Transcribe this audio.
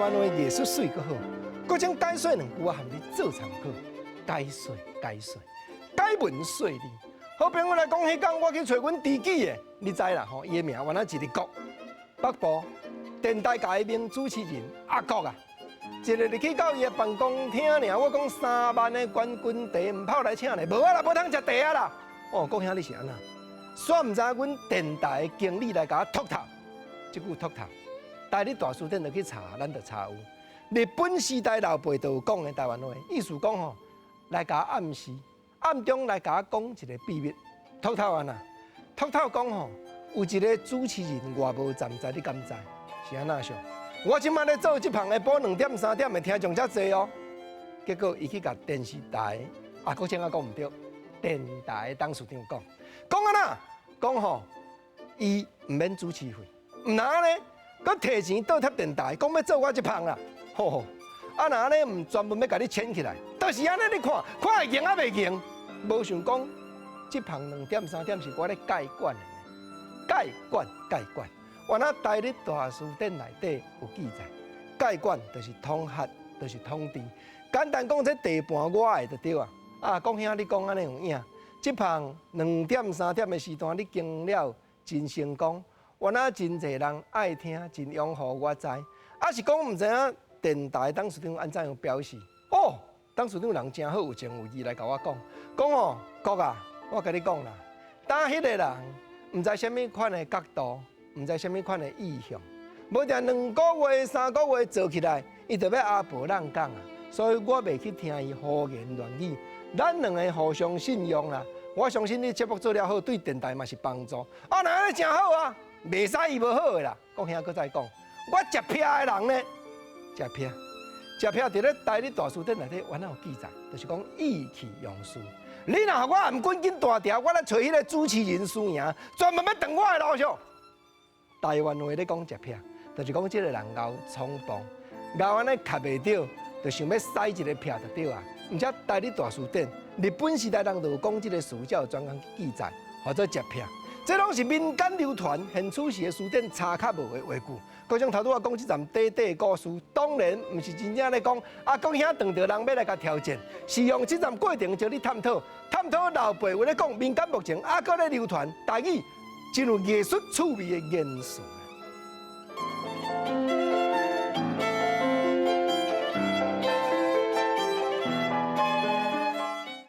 灣話藝術媠閣好，閣將解說兩句我含你做參考。解說解說，解文說理。好朋友來講，彼工我去揣阮知己的，你知啦吼，伊的名原來一個國，北部電台界名主持人阿國啊，一日入去到伊的辦公廳爾，我講3萬的冠軍茶毋泡來請咧，無啊啦，無通食茶啊啦。哦，國兄你是按怎？煞毋知阮電台的經理來共我禿頭，這句禿頭，台語大辭典就去查，咱就查有。日本時代老輩就有講的台灣話，意思講吼，來共我暗示，暗中來共我講一個秘密。禿頭按怎？禿頭講吼，有一個主持人偌無站在，你敢知？是按怎想？我這擺咧做這行的，播2點3點的聽眾遮濟哦。結果伊去共電視台，啊，國正啊講毋對，電台董事長講，講按怎？講吼，伊毋免主持費，毋若按呢，閣提錢倒貼電台，講欲做我這行啦，吼吼，啊若按呢毋專門欲共你簽起來，就是按呢，你看，看會贏啊袂贏，無想講這行2點3點是我咧蓋管的，蓋管蓋管，原來台語大辭典內底有記載，蓋管就是統轄，就是統治。簡單講，這地盤我的就對啊。啊，國兄你講按呢有影。這行2點3點的時段，你經了真成功，原來真濟人愛聽，真擁護我知。啊是講毋知影電台董事長按怎樣表示？哦，董事長人誠好，有情有義來共我講，講哦，國啊，我共你講啦，當彼個人毋知啥物款的角度，毋知啥物款的意向，無定2個月、3個月做起來，伊就欲阿婆人講啊，所以我袂去聽伊胡言亂語。咱兩个互相信用啦，我相信你節目做了好，對電台嘛是幫助。啊，若按呢誠好啊，袂使伊無好的啦。國兄閣再講，我食癖的人呢，食癖，食癖佇咧台語大辭典內底原來有記載，就是講意氣用事。你若予我頷頸緊大條，我來揣彼個主持人輸贏，專門欲斷我的路數。台灣話咧講食癖，就是講這個人𠢕衝動，𠢕按呢卡袂著，就想欲使一個癖就對啊。毋且台語大辭典，日本時代人就有講這個詞，才有專工去記載，號做食癖。這攏是民間流傳，現此時的辭典查較無的話句。閣像頭拄仔講這站短短的故事，當然毋是真正咧講。啊，國兄當著人欲來共挑戰，是用這站過程招你探討，探討老輩有咧講民間目前啊，閣咧流傳台語，真有藝術趣味的言辭。